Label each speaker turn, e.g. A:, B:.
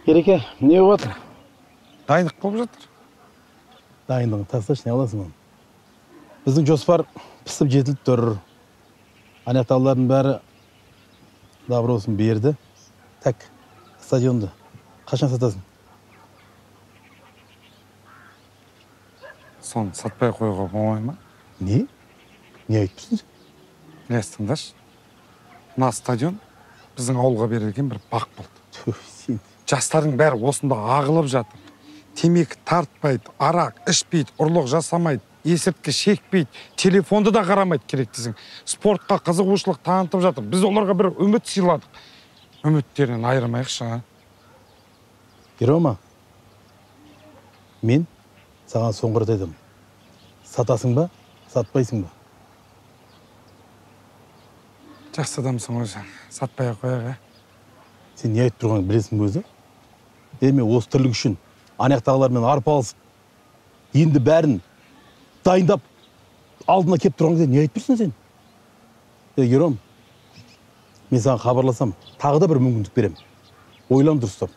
A: Ереке, не болып жатыр?
B: Дайындық болып жатыр.
A: Дайындығын тасташы, не аласың оны? Біздің жоспар пісіп жетіліп тұр. Ана жақтағылардың бәрі добросын берді. Так, стадионды қашан сатасың?
B: Соны сатпай қоюға болмай ма?
A: Не? Не айтып тұрсың сен?
B: Ілияс, тыңдашы. Мына стадион біздің ауылға берілген бір бақ болды.
A: Түф, сен.
B: Жастардың бәрі осында ағылып жатыр. Темекі тартпайды, арақ ішпейді, ұрлық жасамайды, есірткі шекпейді, телефонды да қарамайды керек десең. Спортқа қызығушылық танытып жатыр. Біз оларға бір үміт сыйладық. Үміттерінен айырмайықшы, а?
A: Ерома, мен саған соңғы рет айтамын. Сатасың ба, сатпайсың ба?
B: Жақсы адамсың ғой сен. Сатпай ақ қояйық, ә?
A: Сен не айтып тұрғаныңды білесің бе өзі? Мен осы тірлік үшін ана жақтағылармен арпалысып, енді бәрін дайындап алдына келіп тұрған кезде не айтып тұрсың сен? Ером, мен саған хабарласам, тағы да бір мүмкіндік беремін. Ойлан дұрыстап.